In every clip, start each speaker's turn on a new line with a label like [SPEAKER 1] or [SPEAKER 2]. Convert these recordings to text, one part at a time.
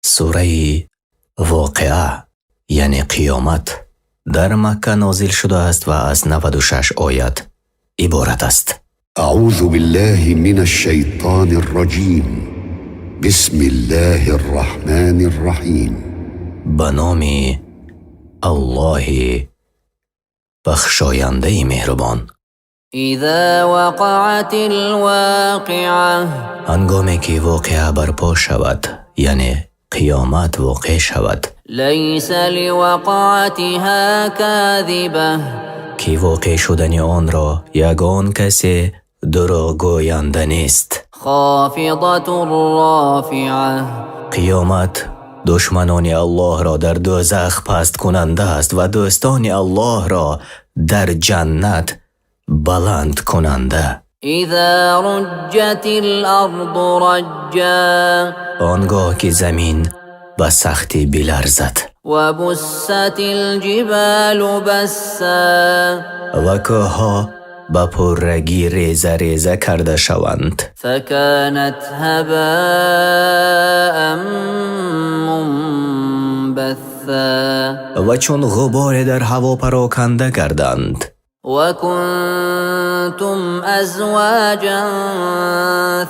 [SPEAKER 1] Сураи Воқеа, яъне Қиёмат, дар Макка нозил шудааст ва аз 96 оят иборат аст.
[SPEAKER 2] أعوذ بالله من الشيطان الرجيم. بسم الله الرحمن الرحيم.
[SPEAKER 1] Ба номи Аллоҳи бахшояндаи меҳрубон.
[SPEAKER 3] إذا وقعت الواقعة.
[SPEAKER 1] Ҳангоме ки воқеа барпо шавад, яъне қиёмат воқеъ шавад.
[SPEAKER 3] ليس لوقعتها كاذبة.
[SPEAKER 1] Ки воқеъ шудани онро ягон касе дурӯғгӯянда нест.
[SPEAKER 3] خافضة رافعة.
[SPEAKER 1] Қиёмат душманони Аллоҳро дар дӯзах пасткунанда аст ва дӯстони Аллоҳро дар ҷаннат баландкунанда.
[SPEAKER 3] إذا رجت الأرض رجا.
[SPEAKER 1] Он гоҳ ки замин ба сахтӣ биларзад.
[SPEAKER 3] وبست الجبال بسا.
[SPEAKER 1] Ва кӯҳҳо ба пуррагӣ реза реза карда шаванд.
[SPEAKER 3] فكانت هباء منبثا.
[SPEAKER 1] Ва чун ғуборе дар ҳаво пароканда гарданд.
[SPEAKER 3] وكنتم أزواجا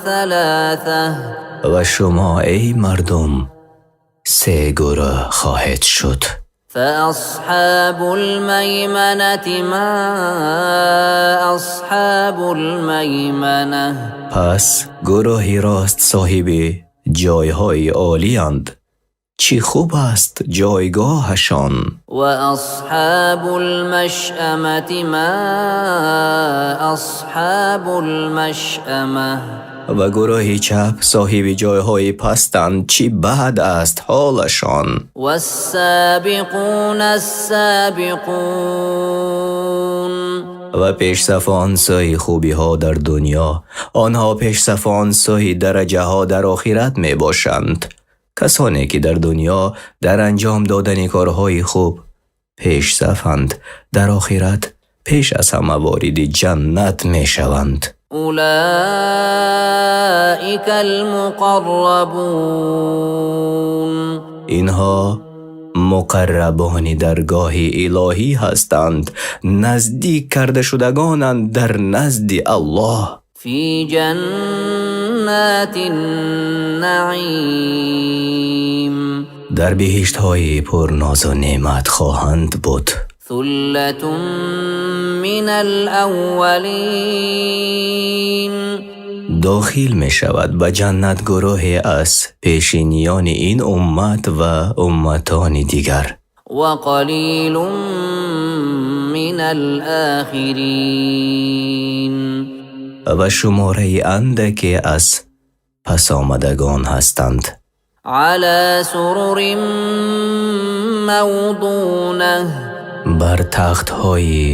[SPEAKER 3] ثلاثة.
[SPEAKER 1] Ва шумо, эй мардум, се гурӯҳ хоҳед шуд.
[SPEAKER 3] فأصحاب الميمنة ما أصحاب الميمنة.
[SPEAKER 1] Пас гурӯҳи рост соҳиби ҷойҳои олиянд. Чӣ хуб аст ҷойгоҳашон!
[SPEAKER 3] وأصحاب المشأمة ما أصحاب المشأمة.
[SPEAKER 1] Ва гурӯҳи чап соҳиби ҷойҳои пастанд. Чӣ бад аст ҳолашон!
[SPEAKER 3] والسابقون السابقون.
[SPEAKER 1] Ва пешсафон сӯи хубиҳо дар дунё, онҳо пешсафон сӯи дараҷаҳо дар охират мебошанд. Касоне ки дар дунё дар анҷом додани корҳои хуб пешсафанд, дар охират пеш аз ҳама вориди ҷаннат мешаванд.
[SPEAKER 3] أولئك المقربون.
[SPEAKER 1] Инҳо муқаррабони даргоҳи илоҳӣ ҳастанд, наздик карда шудагонанд дар назди Аллоҳ.
[SPEAKER 3] في جنات النعيم.
[SPEAKER 1] Дар биҳиштҳои пурнозу неъмат хоҳанд буд.
[SPEAKER 3] ثلة من الأولين.
[SPEAKER 1] Дохил мешавад ба ҷаннат гурӯҳе аз пешиниёни ин уммат ва умматони дигар.
[SPEAKER 3] وقليل من الآخرين.
[SPEAKER 1] Ва шумораи андаке аз пасомадагон ҳастанд.
[SPEAKER 3] على سرر موضونة.
[SPEAKER 1] Бар тахтҳои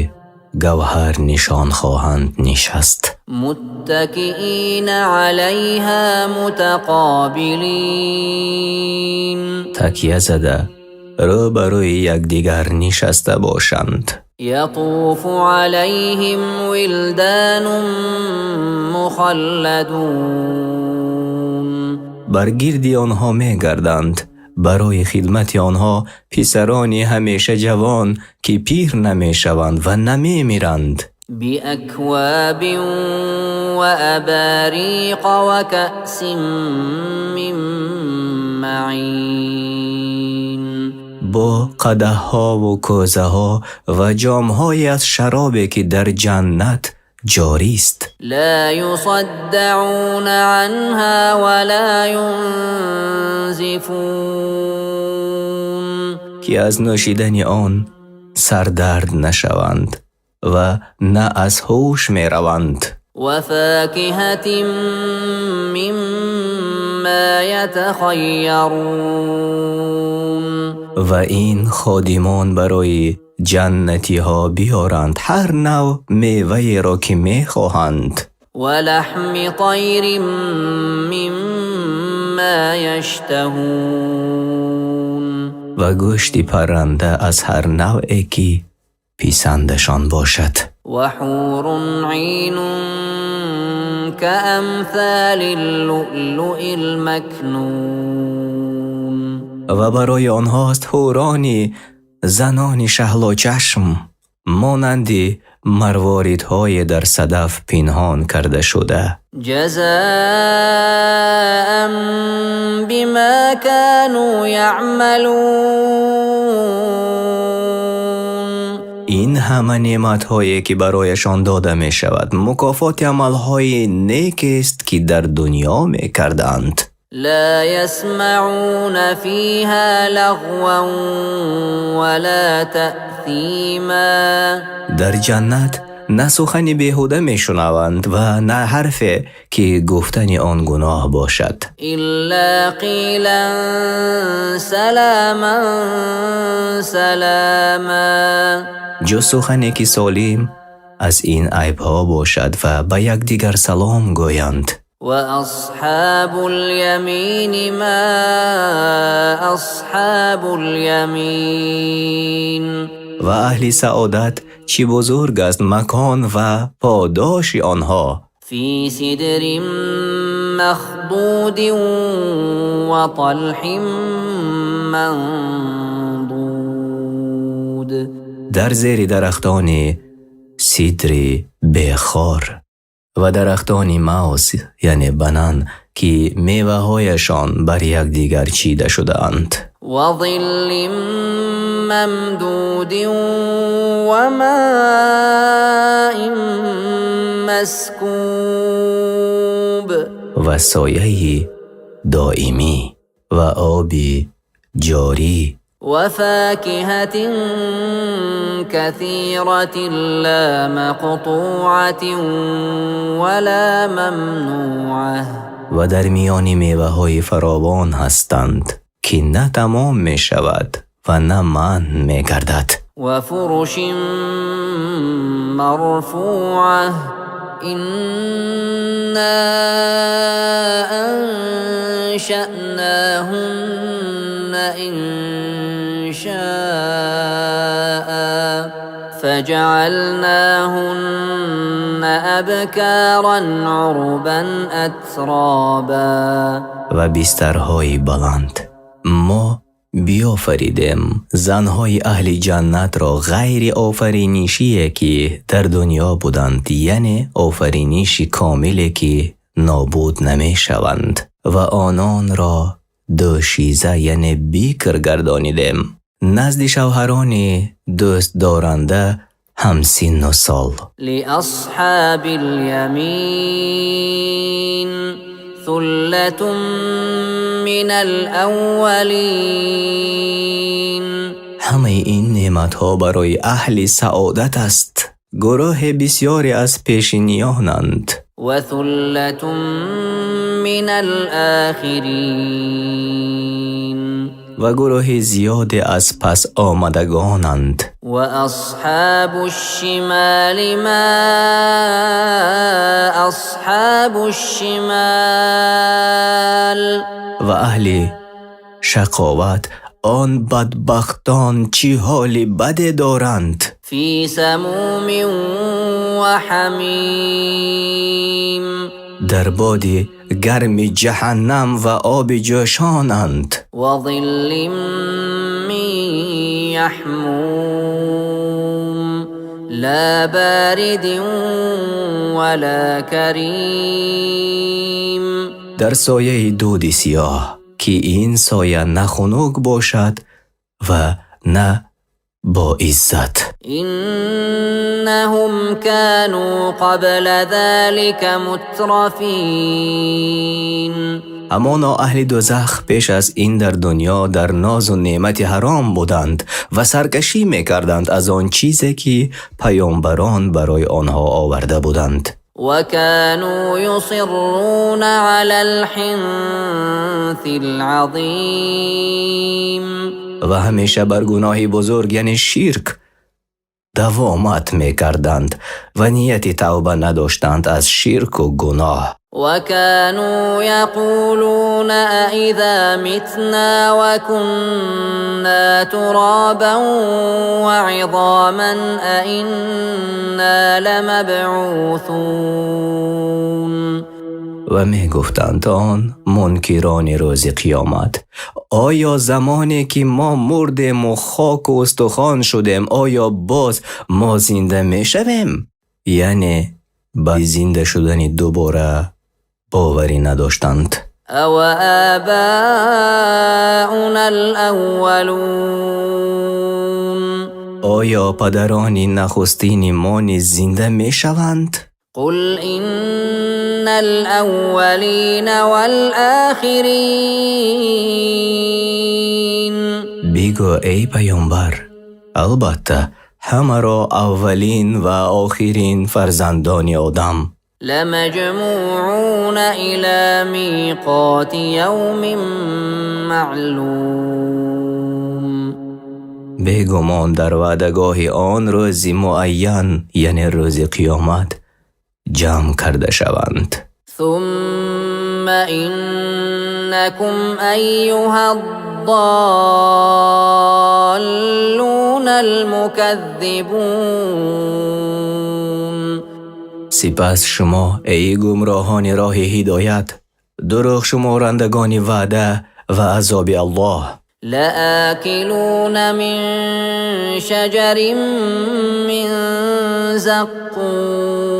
[SPEAKER 1] гавҳарнишон хоҳанд нишаст.
[SPEAKER 3] متكئين عليها متقابلين.
[SPEAKER 1] Такя зада рӯ ба рӯи якдигар нишаста бошанд.
[SPEAKER 3] يطوف عليهم ولدان مخلدون.
[SPEAKER 1] Бар гирди онҳо мегарданд барои хидмати онҳо писарони ҳамеша ҷавон, ки пир намешаванд ва намемиранд.
[SPEAKER 3] بأكواب وأباريق وكأس من معين.
[SPEAKER 1] Бо қадаҳҳову кӯзаҳо ва ҷомҳое аз шаробе, ки дар ҷаннат ҷорист.
[SPEAKER 3] لا يصدعون عنها ولا ينزفون.
[SPEAKER 1] Ки аз нӯшидани он сардард нашаванд ва на аз ҳуш мераванд.
[SPEAKER 3] وفاكهة مما يتخيرون.
[SPEAKER 1] Ва ин ходимон барои ҷаннатиҳо биёранд ҳар навъ меваеро, ки мехоҳанд.
[SPEAKER 3] ولحم طير مما يشتهون.
[SPEAKER 1] Ва гӯшти парранда аз ҳар навъе, ки писандашон бошад.
[SPEAKER 3] وحور عين كأمثال اللؤلؤ المكنون.
[SPEAKER 1] و برای آنهاست حورانی زنان شهلاچشم مانند مرواریدهای در صدف پنهان کرده شده.
[SPEAKER 3] جزاء بما كانوا يعملون.
[SPEAKER 1] این همه نعمت‌هایی که برایشان داده می شود مکافات عمل‌های نیک است که در دنیا می کردند.
[SPEAKER 3] لا يسمعون فيها لغوا ولا تأثیما.
[SPEAKER 1] در جنت نه سخن بیهوده می شنوند و نه حرفی که گفتن آن گناه باشد.
[SPEAKER 3] الا قیلا سلاما سلاما.
[SPEAKER 1] جز سخنی که سالم از این عیب‌ها باشد و به یکدیگر سلام گویند.
[SPEAKER 3] واصحاب اليمین ما اصحاب اليمین.
[SPEAKER 1] و اهل سعادت چی بزرگ است مکان و پاداش آنها.
[SPEAKER 3] فی سدر مخضود و طلح منضود.
[SPEAKER 1] در زیر درختان سدر بخار و درختان موز یعنی بنان که میوه‌هایشان بر یکدیگر چیده شده‌اند.
[SPEAKER 3] و ظل ممدود و ماء مسکوب.
[SPEAKER 1] و سایه دائمی و آب جاری.
[SPEAKER 3] و فاکهة كثيرة لا مقطوعة ولا ممنوعة.
[SPEAKER 1] و در میان میوه‌های فراوان هستند که نه تمام می شود و نه منع می گردد.
[SPEAKER 3] و فرش مرفوعة إنا أنشأناهن إنشاء فجعلناهن أبكارا عربا أترابا.
[SPEAKER 1] و بسترهای بلند ما بیافریدیم زنهای اهل جنت را غیر آفرینشی که در دنیا بودند، یعنی آفرینش کاملی که نابود نمیشوند، و آنان را دوشیزه یعنی بیکر گردانیدیم نزد شوهران دوست دارنده همسن و سال.
[SPEAKER 3] لأصحاب الیمین ثلة من الاولین.
[SPEAKER 1] همه این نعمت‌ها برای اهل سعادت است، گروه بسیاری از پیشینیانند.
[SPEAKER 3] و ثلة من الاخرین.
[SPEAKER 1] و گروه زیادی از پس آمدگانند.
[SPEAKER 3] و اصحاب الشمال ما اصحاب الشمال.
[SPEAKER 1] و اهل شقاوت آن بدبختان چی حال بد دارند.
[SPEAKER 3] فی سموم و حمیم.
[SPEAKER 1] در باد گرم جهنم و آب جوشانند.
[SPEAKER 3] و ظل من یحموم لا بارد ولا کریم.
[SPEAKER 1] در سایه دود سیاه که این سایه نه خنک باشد و نه با عزت.
[SPEAKER 3] انهم كانوا قبل ذلك مترفین.
[SPEAKER 1] همانا اهل دوزخ پیش از این در دنیا در ناز و نعمت حرام بودند و سرکشی میکردند از آن چیزی که پیامبران برای آنها آورده بودند.
[SPEAKER 3] وكانوا يصرون على الحنث العظیم.
[SPEAKER 1] و همیشه بر گناه بزرگ یعنی شرک دوامت میکردند و نیت توبه نداشتند از شرک و گناه.
[SPEAKER 3] وكانوا يقولون أإذا متنا وكنا ترابا وعظاما أإنا لمبعوثون.
[SPEAKER 1] و میگفتند آن منکران روز قیامت: آیا زمانی که ما مردیم و خاک و استخوان شدیم، آیا باز ما زنده میشویم؟ یعنی به زنده شدن دوباره باوری نداشتند.
[SPEAKER 3] او آباؤنا الاولون.
[SPEAKER 1] آیا پدران نخستین ما نیز زنده میشوند؟
[SPEAKER 3] قل إن الأولين والآخرین.
[SPEAKER 1] بگو ای پیامبر، البته همه را اولین و آخرین فرزندان آدم
[SPEAKER 3] لمجموعون إلى میقات یوم معلوم.
[SPEAKER 1] بیگمان در وعدگاه آن روز معین، یعنی روز قیامت، جمع کرده شوند.
[SPEAKER 3] ثم إنكم أيها الضالون المكذبون.
[SPEAKER 1] سپس شما ای گمراهان راه هدایت، دروغ شمارندگان وعده و عذاب الله،
[SPEAKER 3] لآکلون من شجر من زقوم.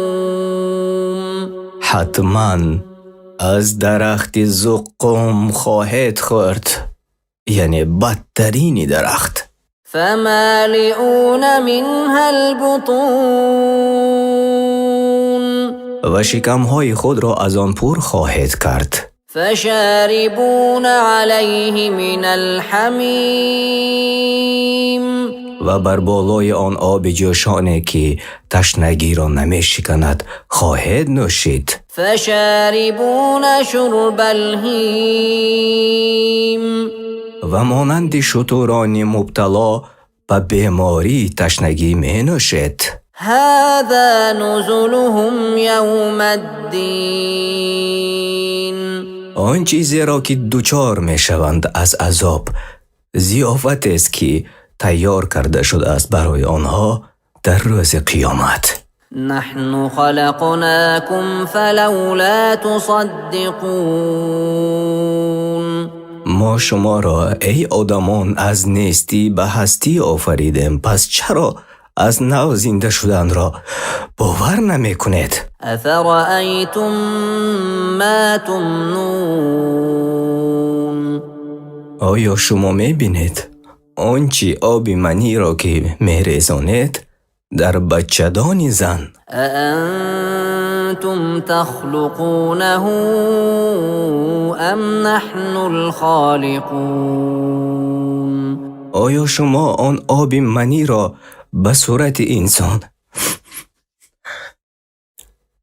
[SPEAKER 1] حتما از درخت زقوم خواهید خورد، یعنی بدترین درخت.
[SPEAKER 3] فمالئون منها البطون.
[SPEAKER 1] و شکمهای خود را از آن پر خواهید کرد.
[SPEAKER 3] فشاربون علیه من الحمیم.
[SPEAKER 1] و بر بالای آن آب جوشانه که تشنگی را نمی شکند خواهید نوشید.
[SPEAKER 3] فشاربون شرب الهیم.
[SPEAKER 1] و مانند شتران مبتلا به بیماری تشنگی می نوشید.
[SPEAKER 3] هذا نزلهم یوم الدین.
[SPEAKER 1] آن چیزی را که دوچار می شوند از عذاب، ضیافت است که تیار کرده شده است برای آنها در روز قیامت.
[SPEAKER 3] نحن خلقناکم فلولا تصدقون.
[SPEAKER 1] ما شما را ای آدمان از نیستی به هستی آفریدیم، پس چرا از نو زنده شدن را باور نمی کنید؟
[SPEAKER 3] افرأیتم ما تمنون.
[SPEAKER 1] آیا شما می بینید آنچه آب منی را که می ریزانید در بچه‌دان زن؟
[SPEAKER 3] أأنتم تخلقونه ام نحن الخالقون.
[SPEAKER 1] آیا شما آن آب منی را به صورت انسان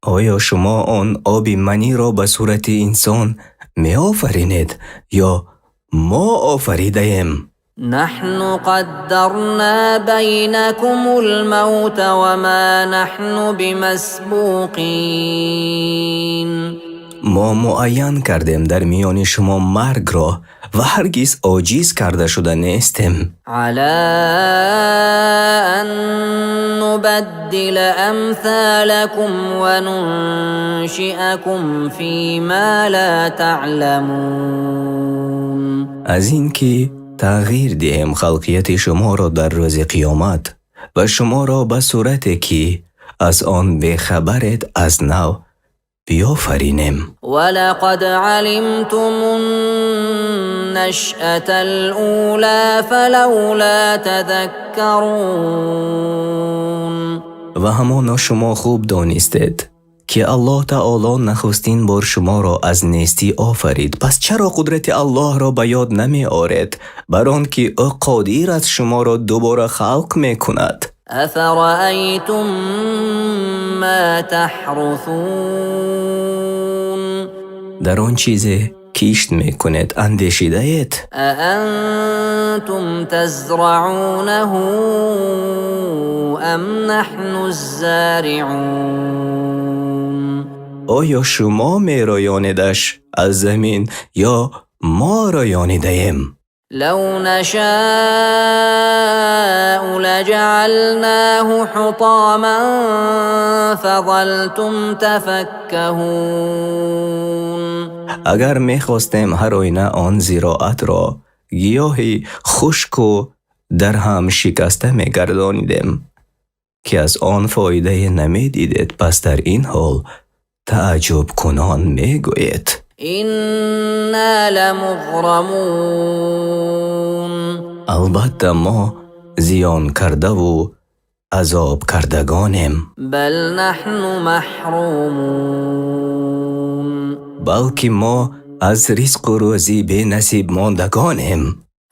[SPEAKER 1] آیا شما آن آب منی را به صورت انسان می آفرینید یا ما آفریده ایم؟
[SPEAKER 3] نحن قدرنا بینکم الموت وما نحن بمسبوقین.
[SPEAKER 1] ما معین کردیم در میان شما مرگ را و هرگز عاجز کرده شده نیستیم.
[SPEAKER 3] علی ان نبدل امثالکم وننشئکم فیما لا تعلمون.
[SPEAKER 1] از اینکه تغییر دهیم خلقیت شما را در روز قیامت و شما را به صورتی که از آن بیخبرید از نو بیافرینیم.
[SPEAKER 3] ولقد علمتم النشأة الأولى فلولا تذکرون.
[SPEAKER 1] و همانا شما خوب دانستید که الله تعالی نخستین بار شما را از نیستی آفرید، پس چرا قدرت الله را به یاد نمی آرید بر آن که او قادر است شما را دوباره خلق می کند؟
[SPEAKER 3] افرأیتم ما تحرثون.
[SPEAKER 1] در آن چیزی کشت می کنید اندیشیده اید؟
[SPEAKER 3] أأنتم تزرعونه ام نحن الزارعون.
[SPEAKER 1] آیا شما می رویانیدش از زمین یا ما رویانیده ایم؟
[SPEAKER 3] لو نشاء لجعلناه حطاما فظلتم تفكهون.
[SPEAKER 1] Агар мехостем, ҳар оина он зироатро гиёҳи хушку дарҳам шикаста мегардонидем, ки аз он фоидае намедидед, пас дар ин ҳол тааҷҷубкунон мегӯед:
[SPEAKER 3] إنا لمغرمون.
[SPEAKER 1] Албатта, мо зиён кардаву азоб кардагонем.
[SPEAKER 3] بل نحن محرومون.
[SPEAKER 1] Балки мо аз ризқу рӯзӣ бенасиб мондагонем.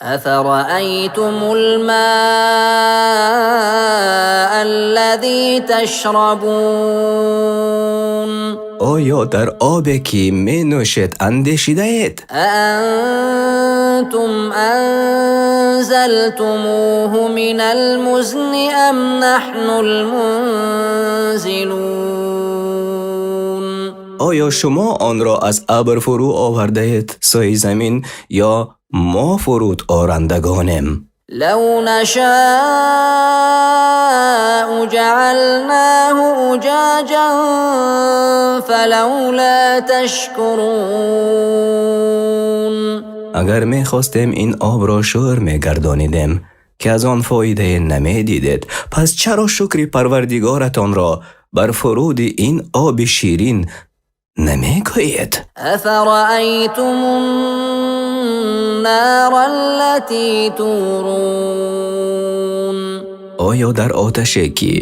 [SPEAKER 3] أفرأيتم الماء الذي تشربون؟
[SPEAKER 1] Оё дар обе, ки менӯшед, андешидаед?
[SPEAKER 3] أأنتم أنزلتموه من المزن أم نحن المنزلون؟
[SPEAKER 1] Оё шумо онро аз абр фурӯ овардаед сӯи замин ё мо фуруд орандагонем?
[SPEAKER 3] لو نشاء جعلناه أجاجا فلولا تشكرون.
[SPEAKER 1] Агар мехостем, ин обро шӯр мегардонидем, ки аз он фоидае намедидед, пас чаро шукри Парвардигоратонро бар фуруди ин оби ширин намегӯед?
[SPEAKER 3] أفرأيتم النار التي تورون؟
[SPEAKER 1] Оё дар оташе, ки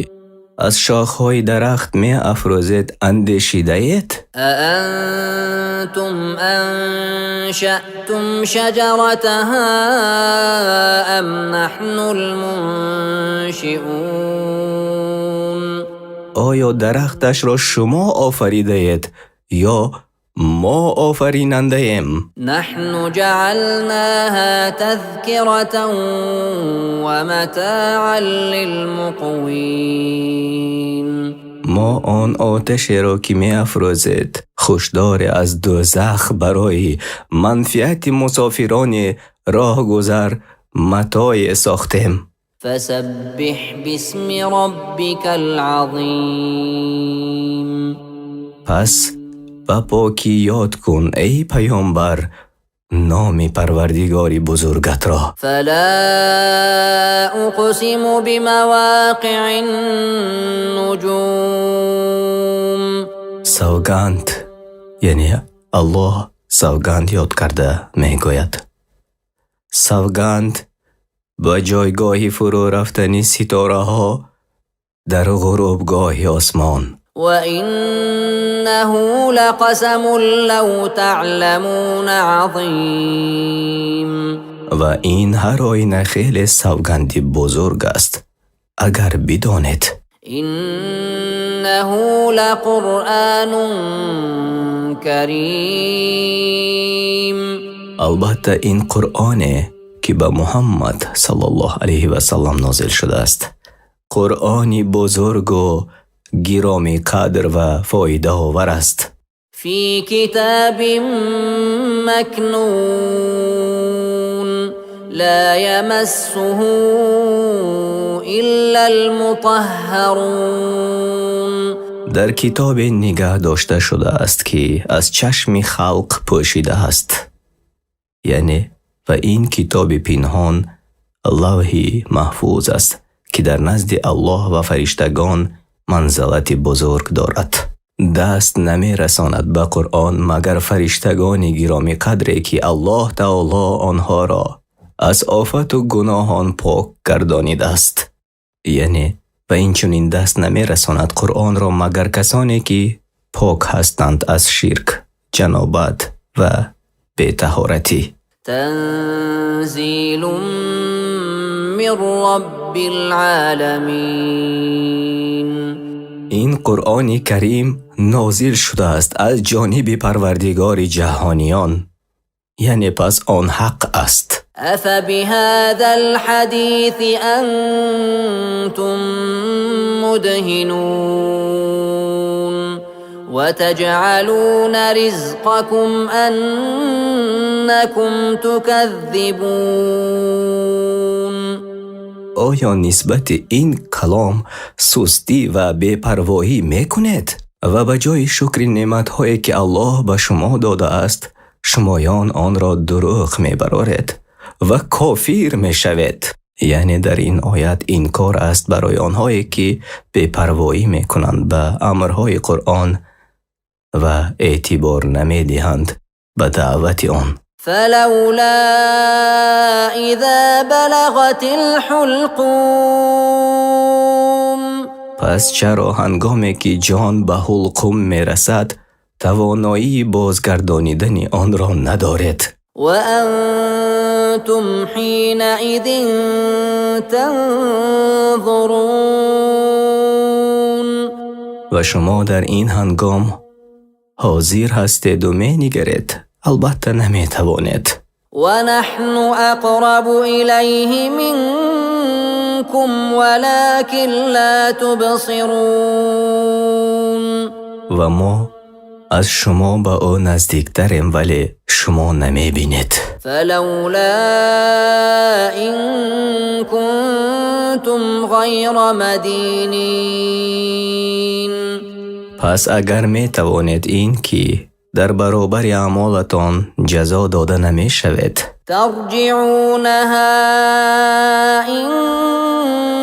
[SPEAKER 1] аз шохҳои дарахт меафрӯзед, андешидаед?
[SPEAKER 3] أأنتم أنشأتم شجرتها أم نحن المنشئون؟
[SPEAKER 1] Оё дарахташро шумо офаридаед ё мо офаринандаем?
[SPEAKER 3] نحن جعلناها تذكرة ومتاعا للمقوين.
[SPEAKER 1] Мо он оташеро, ки меафрӯзед, хушдоре аз дӯзах барои манфиати мусофирони роҳгузар матое сохтем.
[SPEAKER 3] فسبح باسم ربك العظيم.
[SPEAKER 1] Пас ба покӣ ёд кун, эй паёмбар, номи Парвардигори бузургатро.
[SPEAKER 3] فلا أقسم بمواقع النجوم.
[SPEAKER 1] Савганд, яъне Аллоҳ савганд ёд карда мегӯяд: савганд ба ҷойгоҳи фурӯ рафтани ситораҳо дар ғурубгоҳи осмон.
[SPEAKER 3] وإنه لقسم لو تعلمون عظيم.
[SPEAKER 1] Ва ин ҳар оина хеле савганди бузург аст, агар бидонед.
[SPEAKER 3] إنه لقرآن كريم.
[SPEAKER 1] Албатта, ин Қуръоне, ки ба Муҳаммад саллаллоҳу алайҳи васаллам нозил шудааст, Қуръони бузургу гиромӣ қадр ва фоидаовар аст.
[SPEAKER 3] في كتاب مكنون لا يمسه إلا المطهرون.
[SPEAKER 1] Дар китобе нигаҳ дошта шудааст, ки аз чашми халқ пӯшида аст, яъне ва ин китоби пинҳон Лавҳи Маҳфуз аст, ки дар назди Аллоҳ ва фариштагон манзалати бузург дорад. Даст намерасонад ба Қуръон, магар фариштагони гиромӣ қадре, ки Аллоҳ таоло онҳоро аз офату гуноҳон пок гардонидааст. Яъне ва инчунин даст намерасонад Қуръонро, магар касоне, ки пок ҳастанд аз ширк, ҷанобат ва бетаҳоратӣ.
[SPEAKER 3] تنزيل من رب العالمين.
[SPEAKER 1] Ин Қуръони Карим нозил шудааст аз ҷониби Парвардигори ҷаҳониён, яъне пас он ҳақ аст.
[SPEAKER 3] أفبهذا الحديث أنتم مدهنون. وتجعلون رزقكم أنكم تكذبون.
[SPEAKER 1] آیا نسبت این کلام سستی و بی‌پروایی میکنید و به جای شکر نعمت‌هایی که الله به شما داده است شمایان آن را دروغ میبرارید و کافر میشوید؟ یعنی در این آیت انکار است برای آنهایی که بی‌پروایی میکنند به امرهای قرآن و اعتبار نمیدهند به دعوت آن.
[SPEAKER 3] فلولا اذا بلغت الحلقوم.
[SPEAKER 1] پس چرا هنگامی که جان به حلقوم میرسد توانایی بازگردانیدن آن را ندارد؟
[SPEAKER 3] وانتم حینئذ تنظرون.
[SPEAKER 1] و شما در این هنگام حاضر هستید و می‌نگرید، البته نمی‌توانید.
[SPEAKER 3] ونحن اقرب الیه منکم ولکن لا تبصرون.
[SPEAKER 1] و ما از شما به او نزدیکتریم ولی شما نمی‌بینید.
[SPEAKER 3] فلولا ان کنتم غیر مدینین.
[SPEAKER 1] پس اگر می‌توانید این که در برابر اعمالتان جزا داده نمی‌شوید،
[SPEAKER 3] ترجعونها ان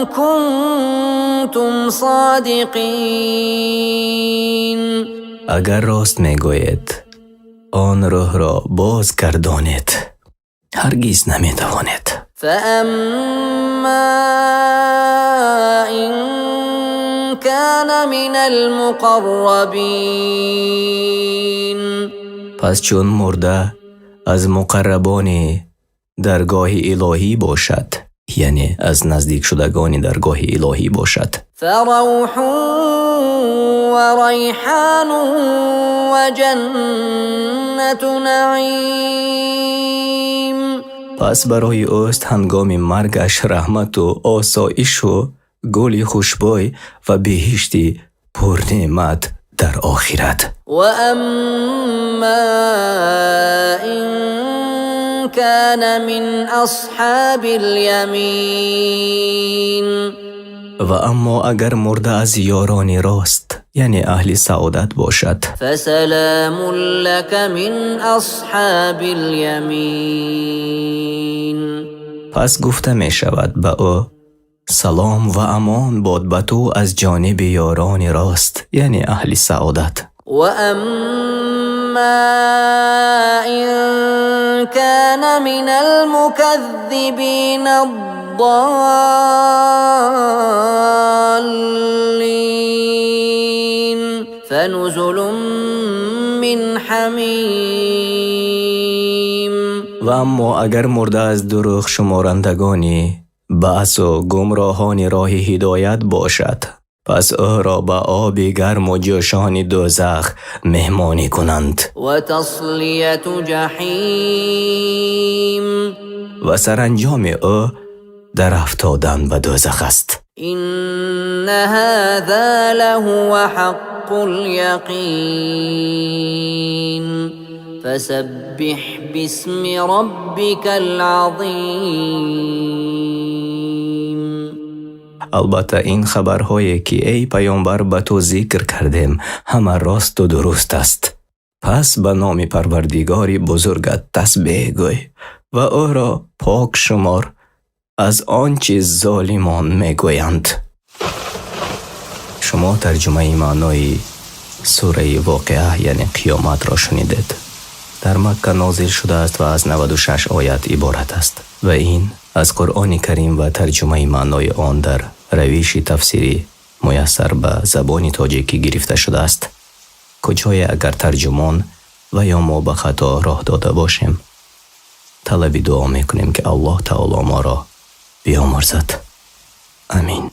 [SPEAKER 3] کنتم صادقین.
[SPEAKER 1] اگر راست میگویید آن روح را باز گردانید، هرگز نمیتوانید.
[SPEAKER 3] فاما ان كان من المقربین.
[SPEAKER 1] پس چون مرده از مقربان درگاه الهی باشد، یعنی از نزدیک شدگان درگاه الهی باشد،
[SPEAKER 3] فروح وریحان وجنة نعیم.
[SPEAKER 1] پس برای اوست هنگام مرگش رحمت و آسایش و گل خوشبوی و بهشت پرنعمت در آخرت.
[SPEAKER 3] و اما ان كان من اصحاب الیمین.
[SPEAKER 1] و اما اگر مرده از یاران راست، یعنی اهل سعادت باشد،
[SPEAKER 3] فسلام لك من اصحاب الیمین.
[SPEAKER 1] پس گفته می شود به او سلام و امان باد به تو از جانب یاران راست، یعنی اهل سعادت.
[SPEAKER 3] و اما ان كان من المكذبین الضالین فنزل من حمیم.
[SPEAKER 1] و اما اگر مرده از دروغ شمارندگانی بعث و گمراهان راه هدایت باشد، پس او را به آب گرم و جوشان دوزخ مهمانی کنند.
[SPEAKER 3] و تصلیة جحیم.
[SPEAKER 1] و سرانجام او در افتادن به دوزخ است.
[SPEAKER 3] این هذا لهو حق الیقین فسبح باسم ربک العظیم.
[SPEAKER 1] البته این خبرهایی که ای پیامبر به تو ذکر کردیم همه راست و درست است. پس به نام پروردگار بزرگت تسبیح گوی و او را پاک شمار از آنچه ظالمان میگویند. شما ترجمه معنای سوره واقعه یعنی قیامت را شنیدید. در مکه نازل شده است و از 96 آیت عبارت است و این از قرآن کریم و ترجمه معنای آن در روش تفسیری میسر به زبان تاجیکی گرفته شده است. کجای اگر ترجمان و یا ما به خطا راه داده باشیم، طلب دعا میکنیم که الله تعالی ما را بیامرزد. آمین.